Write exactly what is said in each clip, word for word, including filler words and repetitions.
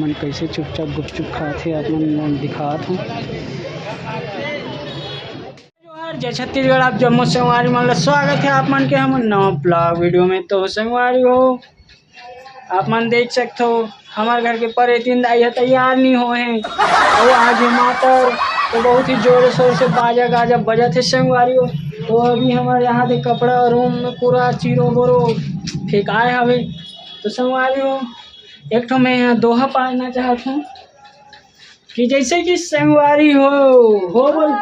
मन कैसे चुपचाप गुपचुप खात हे, आप मन ला दिखात हूँ। जोहार, जय छत्तीसगढ़, आप जम्मो संगवारी मन ला स्वागत हे आप मन के हमर नवा vlog video में। तो संगवारी हो, आप मन देख सकथो, हमर घर के परेतिन दाई ह तैयार नहीं होए हे। अउ आज हे मातर, तो बहुत ही जोर शोर से बाजा गाजा बजत हे संगवारी हो। तो अभी हमर यहाँ के कपड़ा room में पूरा चीरो बोरो फेंकाए हवे। तो संगवारी हो, एक ठो मैं यहाँ दोहा पाड़ना चाहत हूँ कि जैसे कि संगवारी हो, हो बोल।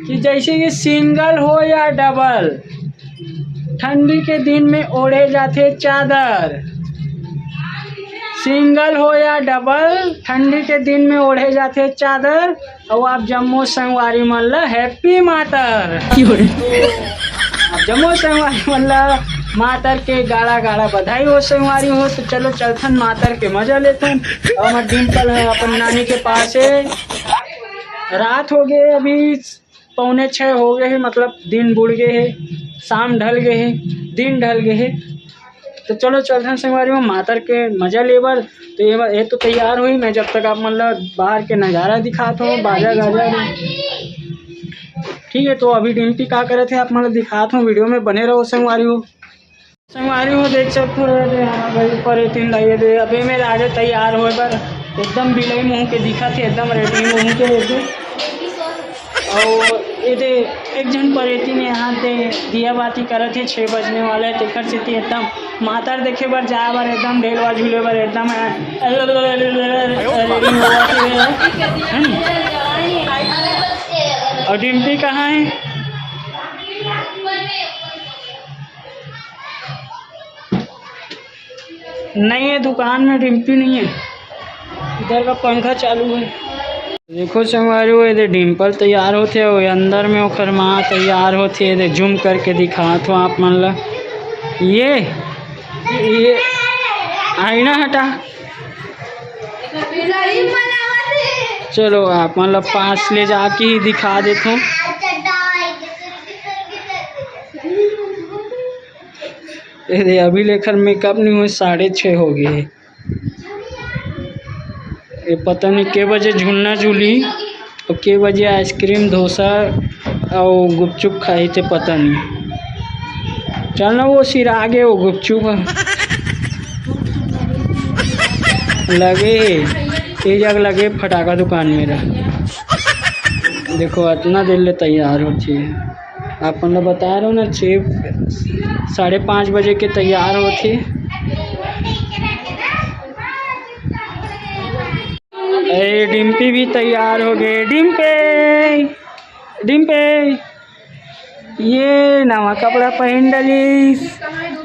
कि जैसे कि single हो या double, ठंडी के दिन में ओढ़े जाथे चादर। Single हो या double, ठंडी के दिन में ओढ़े जाथे चादर। अउ आप जम्मो संगवारी मन ला happy मातर। आप जम्मो संगवारी मन ला मातर के गाड़ा गाड़ा बधाई हो संगवारी हो। तो चलो चलथन मातर के मजा लेथन। अउ हमर डिम्पल ह अपन नानी के पास हे। रात हो गए, अभी पौने छः हो गए हे, मतलब दिन बुड़ गए हे, शाम ढल गए हे, दिन ढल गए हे। तो चलो चलथन संगवारी हो मातर के मजा ले बर। तो ये, ये तो तैयार हुई, मैं जब तक आप मन ला बाहर के नज़ारा दिखात हूँ, बाजा गाजा भी। ठीक है, तो अभी डिम्पी का करत हे आप मन ला दिखात हूँ, video में बने रहो संगवारी हो। संगवारी हो देख सकथो, ये दे हमार भाई परेतिन ला, ये दे अबे में आगे तैयार होए बर एकदम बिलई मुँह के दिखत हे, एकदम ready मुँह के एकदम। अउ ये दे एक झन परेतिन यहाँ दे दिया बाती करत हे, छः बजने वाला हे, तेकर सेती एकदम मातर देखे बर जाए बर एकदम ढेलवा झूले बर एकदम ready होवत हे, है नी? अउ डिम्पी कहाँ हे? नहीं है, दुकान में डिम्पी नहीं है, इधर का पंखा चालू है। देखो संगवारी हो, ये दे डिम्पल तैयार होथे, वो अंदर में ओकर माँ तैयार होथे, ये दे zoom करके दिखात हो आप मन ला। ये, ये आईना हटा। चलो आप मन ला पास ले जाके ही दिखा देथो। ये दे, अभी लेकर makeup नहीं हुए, साढ़े छः हो गए हे। ये पता नहीं के बजे झुलना झूली अउ के बजे ice cream, डोसा अउ गुपचुप खाही, ते पता नहीं। चल ना, वो सिरा गे वो गुपचुप ह। लगे हे, ये जग लगे फटाका दुकान मेरा। देखो, इतना देर ले तैयार होथे। आप मन ल बता रहे हो ना, छः, साढ़े पाँच बजे के तैयार होथे। ए, डिम्पी भी तैयार हो गए। डिम्पे, डिम्पे, ये नवा कपड़ा पहन डलिस।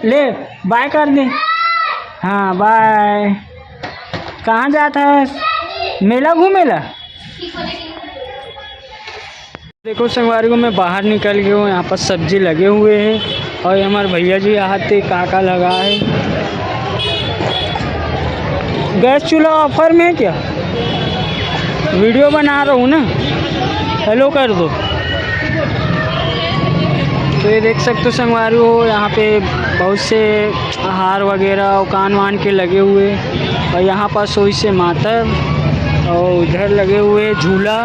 ले, bye कर दे। हाँ, bye। कहाँ जात हस? मेला घूमेला? देखो संगवारी हो, मैं बाहर निकल गया हूँ। यहाँ पर सब्जी लगे हुए हैं और ये हमारे भैया जी यहाँ पे का का लगा है। गैस चूल्हा offer में है क्या? Video बना रहा हूँ ना, hello कर दो। तो ये देख सकते हो संगवारी हो, यहाँ पे बहुत से हार वगैरह और कान वान के लगे हुए हैं। और यहाँ पास सोई से मातर और उधर लगे हुए झूला।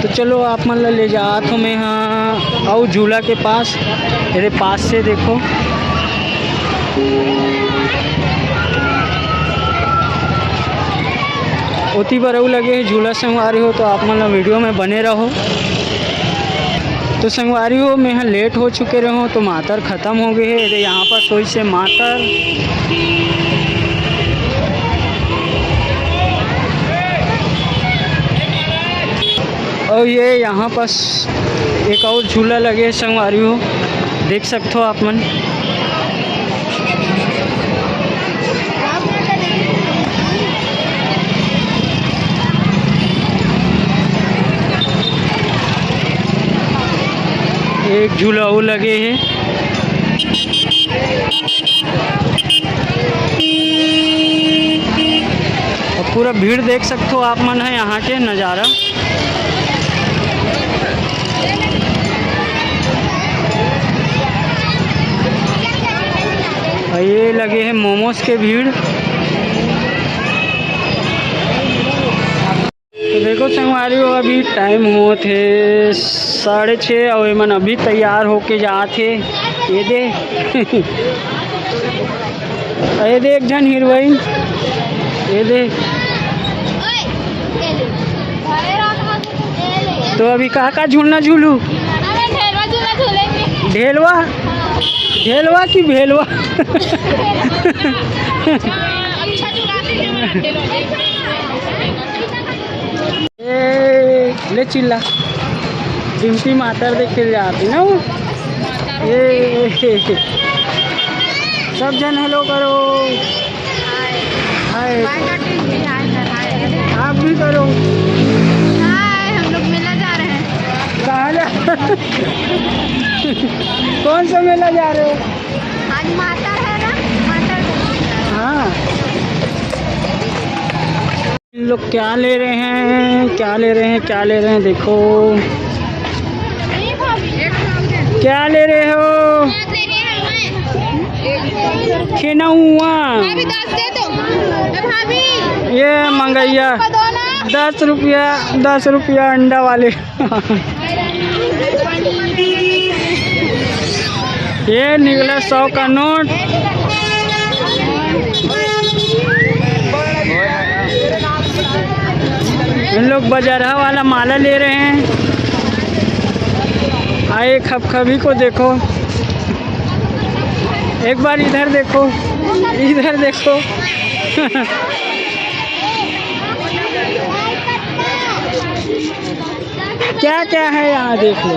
तो चलो आप मन ला ले जात हो मैं हाँ और झूला के पास, मेरे पास से देखो। ओती बर अउ लगे हे झूला संगवारी हो, तो आप मन ला video में बने रहो। तो संगवारी हो, मैं ह late हो चुके रहो, तो मातर खत्म हो गए हे। ये यहाँ पर सोई से मातर, और ये यहाँ पर एक और झूला लगे हे संगवारी हो, देख सकते हो आप मन। एक झूला वो लगे हे। और पूरा भीड़ देख सकते हो आप मन है यहाँ के नज़ारा। अउ ये लगे हे मोमोज के भीड़। तो देखो संगवारी हो, अभी टाइम होत हे साढ़े छः, अउ एमन अभी तैयार होके जात हे। ये दे, ये दे एक झन हीरोइन, ये दे। तो अभी का का झूलना झूलू? अरे ढेलवा झूला झूलेंगे। ढेलवा? ढेलवा की भेलवा? अच्छा झूला दीजिए, ढेलवा। ए, ले चिल्ला। डिम्पी मातर देखे जाती ना वो। ए, सब जन हेलो करो। हाय। हाय। आप भी करो। हाय, हम लोग मेला जा रहे हैं। कहाँ जा? कौन सा मेला जा रहे हो? आज मातर है ना, मातर। हाँ। इन लोग क्या ले रहे हैं, क्या ले रहे हैं, क्या ले रहे हैं, देखो। क्या ले रहे हो? छेना हुआ। भाभी, दस दे दो। ए, भाभी। ये मंगैया। दो ना। दस रुपया, दस रुपया अंडा वाले। ये निकला सौ का नोट। इन लोग बजरहा वाला माला ले रहे हैं। आए खपखपी को देखो, एक बार इधर देखो, इधर देखो। क्या क्या है यहाँ, देख लो।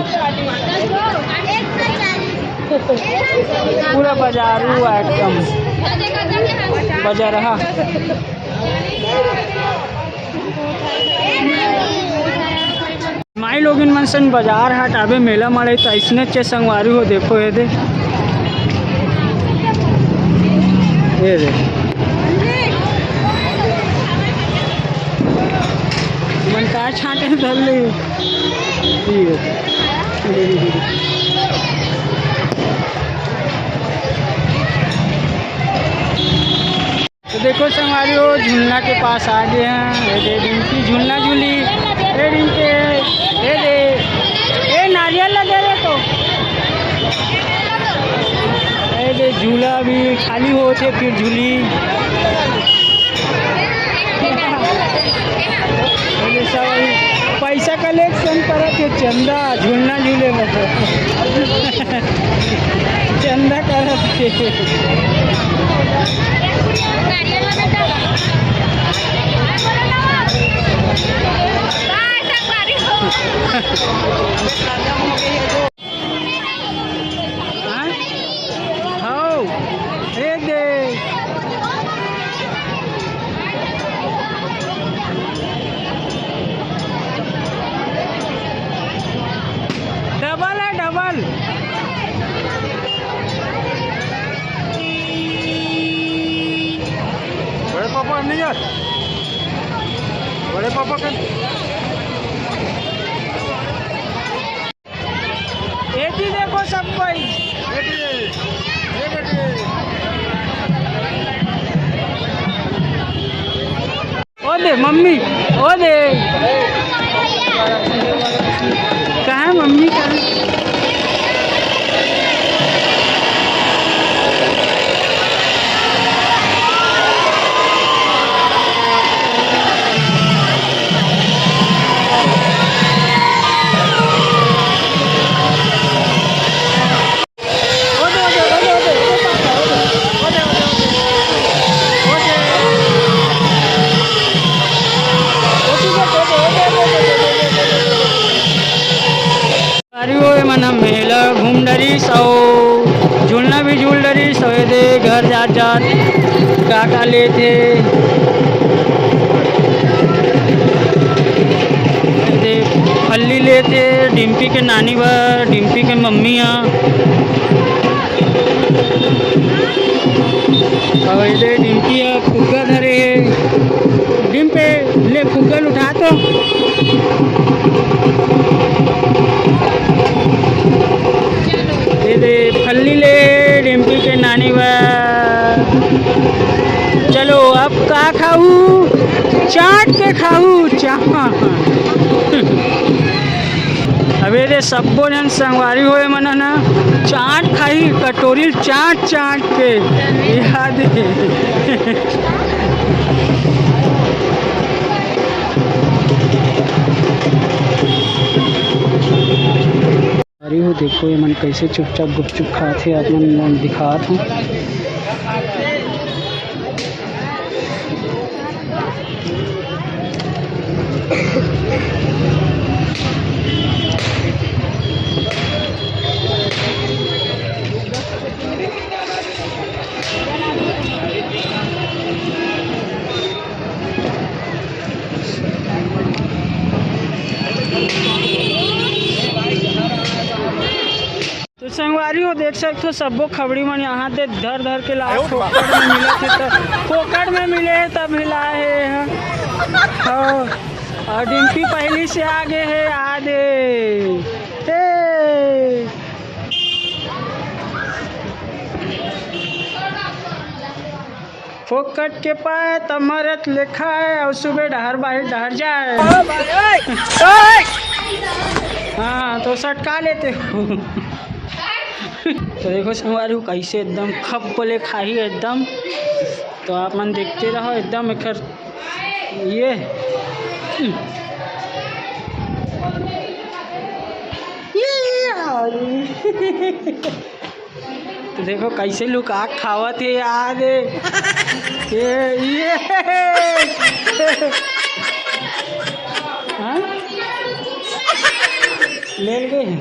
पूरा बाजार हुआ एकदम, बाजार, हाँ। माई लोगिन मन सन बाजार हाट आबे, मेला माड़े त अइसने चे संगवारी हो, देखो ये दे, ये दे। मन का छांटे धर ले। तो देखो संगवारी हो, झूलना के पास आ गए हैं। ये दे रिंकी झूलना झूली। ए रिंकी, ये दे, ए नारियल लगे रे तो। ए दे, झूला अभी खाली होत हे, फिर झूली। ये सब अभी पैसा कलेक्शन करत हे, चंदा, झूलना झूले में तो। चंदा करत हे। हाँ? हौ, ए दे। डबल है, डबल। बड़े पापा नहीं यार, बड़े पापा का। एती देखो सब कोई। बेटी, ए बेटी। ओ दे मम्मी, ओ दे। कहाँ है मम्मी, कहाँ? अरे वो मन ह मेला घूम डरिस अउ झूलना भी झूल डरिस अउ एदे घर जात जात का का लेथे। एदे फल्ली लेथे डिम्पी के नानी बर, डिम्पी के मम्मी ह। अउ एदे डिम्पी ह फुग्गा धरे हे। डिम्पे, ले फुग्गा ल उठा तो। एदे फल्ली ले डिम्पी के नानी बर। चलो, अब का खाहू? चाट के खाहू, चाट। अबे रे, सब्बो झन संगवारी हो, ए मन ह ना चाट खाही, कटोरी ल चाट चाट के। याद हे। अरे वो देखो, ये मन कैसे चुपचाप गुपचुप खात हे, आप मन ला दिखात हूँ। तो संगवारी हो, देख सकथो, सब्बो खबड़ी मन यहाँ दे धर धर के ला, फोकट में मिलत हे त, फोकट में मिले हे तब हिलाए हे। हाँ, और डिम्पी पहली से आगे हे, आधे। हे। फोकट के पाए त मरत ले खाए, अउ सुबह डहर बाहिर डहर जाए। हाँ, तो सटका लेते हो। तो देखो संगवारी हो, कैसे एकदम खप ले खाही एकदम। तो आप मन देखते रहो एकदम एकर ये। ये यार। तो देखो कैसे लुका खावत हे यार। ये, ये। हाँ? ले गए।